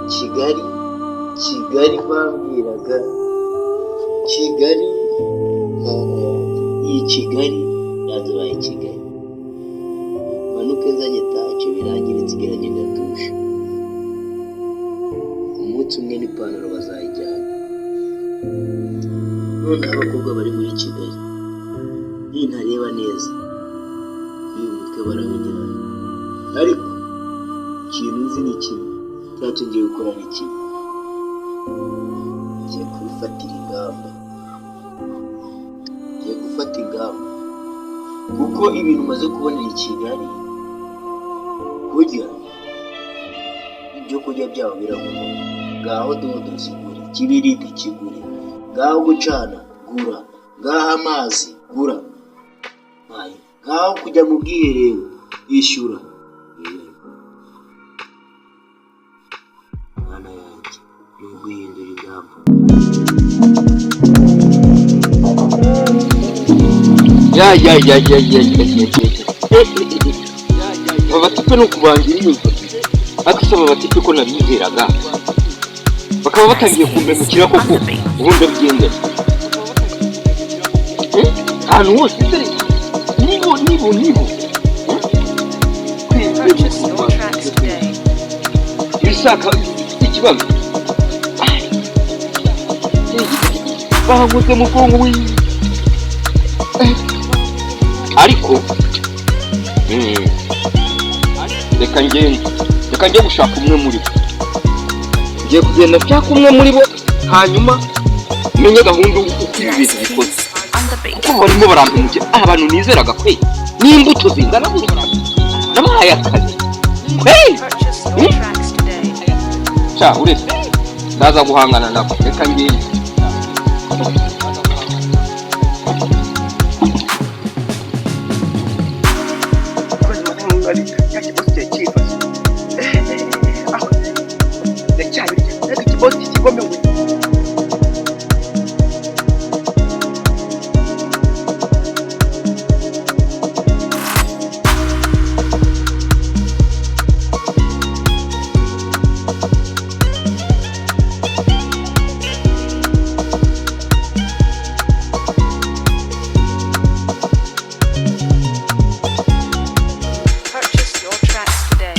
Kigali, Kigali bambwiraga, Kigali, Mana yanjye, iyi Kigali yanze ibaye Kigali. Manuke nzanye tace birangire nsigaranye gatuje. Umunsi umwe n'ipantaro bazayijyana. Noneho abakobwa bari muri Kigali, nintareba neza, n'uyu mutwe barawujyana. Ariko ikintu nzi ni kimwe, cyacyo ngiye gukora ni kimwe. Ngiye kubifatira ingamba. Ngiye gufata ingamba. Kuko ibintu umaze kubonera i Kigali, kurya ibyo kurya byabo biragura. Ngaho dodo zigure, ikibiriti kigure, ngaho gucana gura, ngaho amazi gura, ngaho kujya mu bwiherero ishyura. Mana yanjye, ni uguhindura ingamba. Ya ya ya ya ya ya ya ya. Aba batipe ni ukubangira inyuma, ariko se aba batipe ko nabizeraga bakaba batangiye kumpemukira koko, ubundi ndabigendera ahantu hose se nibo nibo nibo. Purchase your tracks today. Ibishaka ikibazo bankoze mu bwonko wi, ariko reka ngende, reka njye gushaka umwe muri bo. Ngiye kugenda nshaka umwe muri bo, hanyuma menye gahunda uko ibi bintu bikoze, On the beat. kuko barimo barampemukira. Abantu nizeraga kwe n'imbuto zingana gutya nabahaye akazi kwe. Purchase your tracks today. Sha uretse ndaza guhangana nabo, reka ngende. Purchase your tracks today.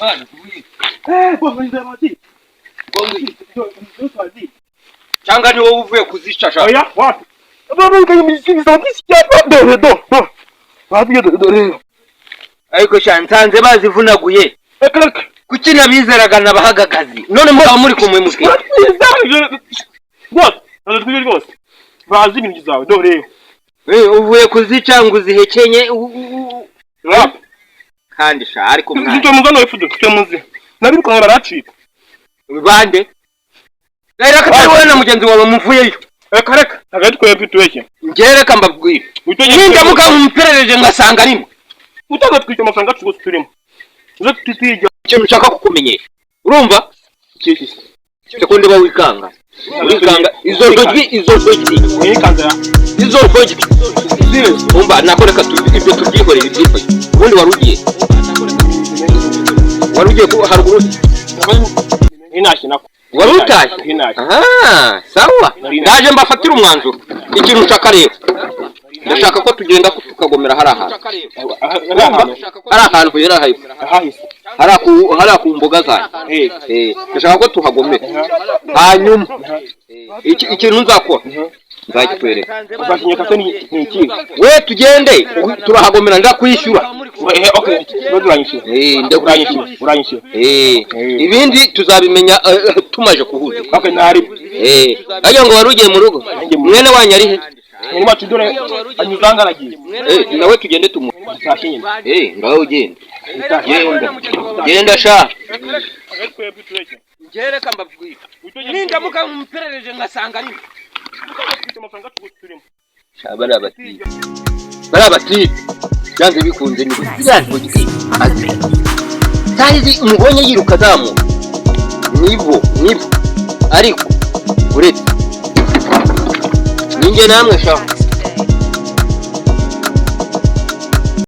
On the beat. Cyangwa ni wowe uvuye kuzica sha? Oya, wapi? Dore, dore, dore. Ariko sha nsanze bazivunaguye. Reka. Kuki nabizeraga nabahaga akazi, none mukaba muri kumwemukira? Rwose, ntabwo twibye rwose. Bazi ibintu zawe, dore. Uvuye kuzica ngo uzihekenye Wapi? Kandi sha ariko mwana. Icyo muzano wifuza, icyo muzi. Nabirukanye baracika. Bande rero ko atari wowe na mugenzi wawe muvuyeyo. Reka reka, ntabwo ari twebwe tubeshye. Njyewe reka mbabwire, Witegeke. nindamuka mumperereje ngasanga arimo Utaga twishyura amafaranga yacu rwose turimo. Uze tutijya. Ikintu nshaka kukumenyesha, urumva? Seko ndiba wikanga wikanga izo ntoki, izo ntoki. Mwikanze ya. Izo ntoki umva nako, reka ibyo tubyihorere, ibyihorere. Ubundi wari ugiye, wari ugiye ku haruguru? Ninashye nako. Wari utashye? Ninashye. Aha, sawa, ndaje mbafatire umwanzuro. Ikintu nshaka rero, ndashaka ko tugenda tukagomera hari ahantu, hari ahantu hera hepfo. Ahahise. Hariya ku mboga zanjye. Ndashaka ko tuhagomera, hanyuma ikintu nzakora nzagikwereka. Uzashinyika se ni iki? We tugende turahagomera, ndakwishyura. Okay, ikibazo uranyishyura. Eh, ndakwishyura. Uranyishyura, uranyishyura. Eh, Eh. ibindi tuzabimenya tumaje kuhuza. Okay, ntari. Eh, ariko ngo wari ugiye mu rugo, mwene wanyu ari he? Mwene wacu dore anyuzanga aragiye. Eh, nawe tugende tumuhe. Utashye nyine. Eh, ngaho ugenda. Utashye. Genda genda sha. Twebwe tureke. Ngereka mbabwira, nindamuka mperereje ngasanga ari Ufite amafaranga turimo. sha, bariya batipe, bariya batipe byanze bikunze ni ziriya ntoki sahizi umubonye yiruka azamuka, nibo nibo, ariko uretse ninjye namwe sha. Tracks.